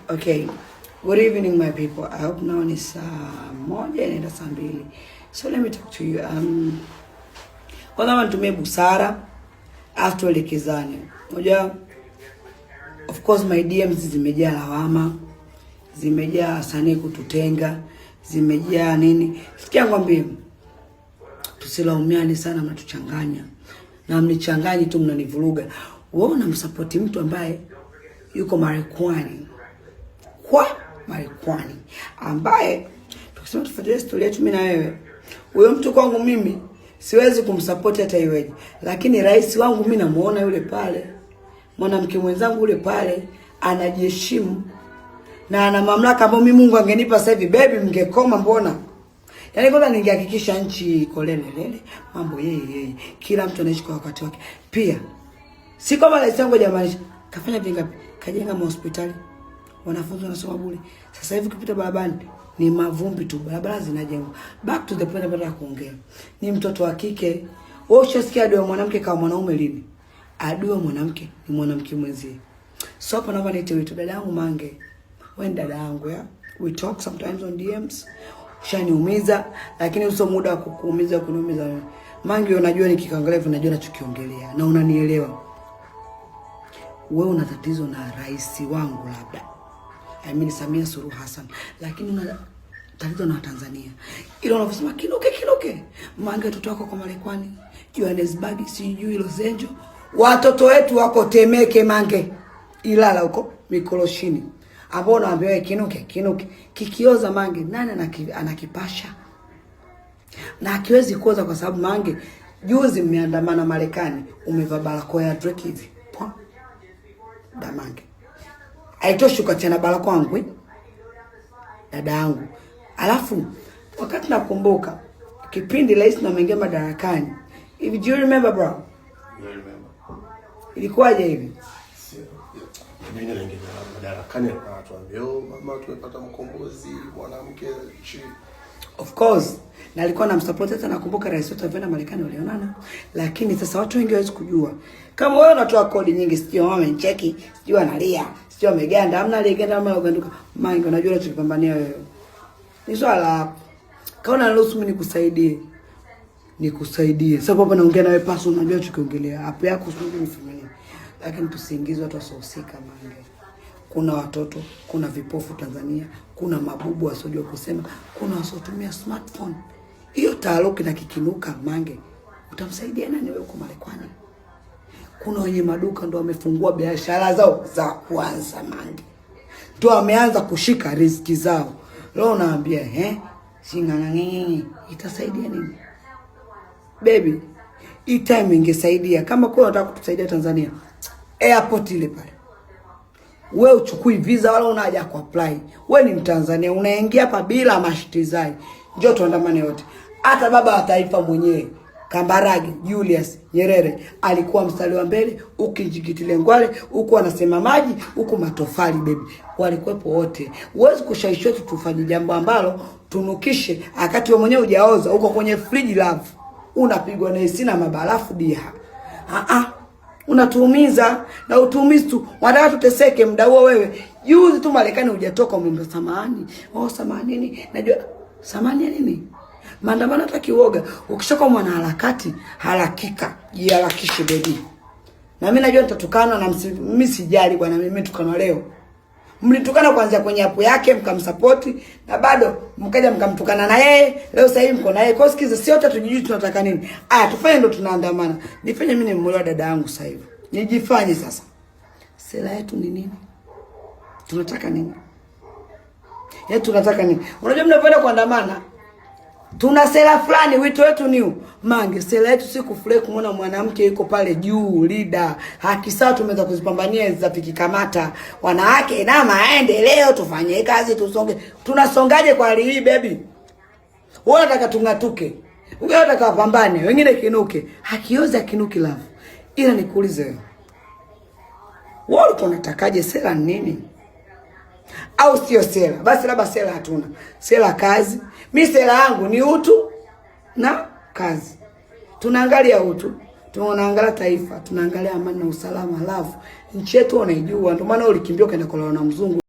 Okay. Good evening, my people. I hope now ni saa 1 inaenda saa 2. So let me talk to you. Kwanza nitumie busara afu tuelekezane. Unajua, of course my DMs zimejaa lawama, zimejaa wasanii kututenga, zimejaa nini. Sikia ngwambie, tusilaumiane sana, mnatuchanganya na mnichanganyi tu, mnanivuruga. Wewe unamsupport mtu ambaye yuko Marekani, kwa Marekani, ambaye tukisema tufuatilie story yetu mimi na wewe, huyo mtu kwangu mimi siwezi kumsupport hata iweje, lakini rais wangu mimi namuona yule pale, mwanamke mwenzangu yule pale anajiheshimu na ana mamlaka ambayo mimi Mungu angenipa sasa hivi, baby, mngekoma mbona? Yaani kwanza ningehakikisha nchi iko lele lele, mambo yeye yeye, kila mtu anaishi kwa wakati wake. Pia si kama rais wangu jamani, kafanya vingapi? Kajenga mahospitali, wanafunzi wanasoma bure. Sasa hivi ukipita barabarani ni mavumbi tu, barabara zinajengwa. Back to the point ambayo nataka kuongea, ni mtoto wa kike. Wewe ushasikia adui wa mwanamke kama mwanaume lini? Adui wa mwanamke ni mwanamke mwenzie. So hapa naomba niite wito, dada yangu Mange, wewe ni dada yangu ya. We talk sometimes on DMs. Ushaniumiza, lakini usio muda wa kukuumiza kuniumiza wewe. Mange, unajua nikikaangalia hivi unajua nachokiongelea na unanielewa. Wewe una tatizo na rais wangu labda, I mean Samia Suluhu Hassan, lakini una tatizo na Tanzania. Ila unavyosema kinuke kinuke, Mange, watoto wako kwa Marekani, Johannesburg, sijui Los Angeles, watoto wetu wako Temeke, Mange, Ilala huko Mikoloshini, ambao unaambia wewe kinuke kinuke, kikioza Mange, nani anakipasha? Na akiwezi kuoza kwa sababu Mange, juzi mmeandamana Marekani, umevaa barakoa ya Drake hivi pwa da Mange, haitoshi ukachana barakoa yangu, eh? Dada yangu. Alafu wakati nakumbuka kipindi rais na ameingia madarakani hivi, do you remember, bro? You remember? Ilikuwaje hivi? Sio. Mimi naingia madarakani anatuambia, "Oh mama, tumepata mkombozi mwanamke chi." Of course na alikuwa anamsupport. Hata nakumbuka rais wetu alivyoenda Marekani walionana, lakini sasa watu wengi hawezi kujua. Kama wewe unatoa kodi nyingi, sijui wamecheki, sijui analia, sijui ameganda, hamna aliyeganda ama uganduka. Mange, unajua unachokipambania wewe ni swala lako. Kama unaruhusu mimi nikusaidie, nikusaidie. Sasa hapa naongea na wewe paso, unajua tukiongelea hapo yako sijui ni familia, lakini tusiingize watu wasiohusika, Mange. Kuna watoto, kuna vipofu Tanzania, kuna mabubu wasiojua kusema, kuna wasiotumia smartphone. Hiyo taaruki na kikinuka, Mange, utamsaidia nani wewe uko Marekani? Kuna wenye maduka ndo wamefungua biashara zao za kwanza, Mange, ndo wameanza kushika riziki zao. Leo unaambia shingang'ang'enge itasaidia nini? Baby, hii time ingesaidia kama kwa unataka kutusaidia Tanzania, airport ile pale we uchukui visa wala una haja ku apply. We ni Mtanzania, unaingia hapa bila mashtizai. Njoo tuandamane wote. Hata baba wa taifa mwenyewe Kambarage Julius Nyerere alikuwa mstari wa mbele, ukijikitilia ngwale huku anasema maji huku matofali, baby, walikuwepo wote. Huwezi kushawishi wetu tufanye jambo ambalo tunukishe, akati wewe mwenyewe hujaoza, uko kwenye friji love, unapigwa na AC na mabarafu dia. Ah ah, unatuumiza na utuumizi tu, wanataka tuteseke muda huo. Wewe juzi tu Marekani hujatoka, umeomba samahani, oh samahani nini, najua samahani ya nini? Maandamano hata kiuoga. Ukishakuwa mwanaharakati harakika, jiharakishe baby. Na mimi najua nitatukana na mimi sijali bwana, mimi tukana leo. Mlitukana kuanzia kwenye app yake mkamsupport na bado mkaja mkamtukana na yeye. Leo sasa hivi mko na yeye. Kwa sikiza, sio wote tujijui tunataka nini. Aya, tufanye ndo tunaandamana. Nifanye mimi nimemuelewa dada yangu sasa hivi. Nijifanye sasa. Sera yetu ni nini? Tunataka nini? Yaani tunataka nini? Unajua mnapoenda kuandamana tuna sera fulani, wito wetu ni huu. Mange, sera yetu si kufurahi kumwona mwanamke yuko pale juu leader. Haki sawa tumeweza kuzipambania za tukikamata wanawake na maendeleo, tufanye kazi tusonge. Tunasongaje kwa hali hii baby? Wewe unataka tung'atuke, wewe unataka wapambane, wengine kinuke. Hakioza kinuki love. Ila nikuulize wewe, wewe ulikuwa unatakaje? Sera ni nini? Au sio sera? Basi labda sera hatuna sera kazi. Mi sera yangu ni utu na kazi. Tunaangalia utu, tunaangalia taifa, tunaangalia amani na usalama. Love, nchi yetu unaijua, ndio maana ulikimbia ukaenda kulala na mzungu.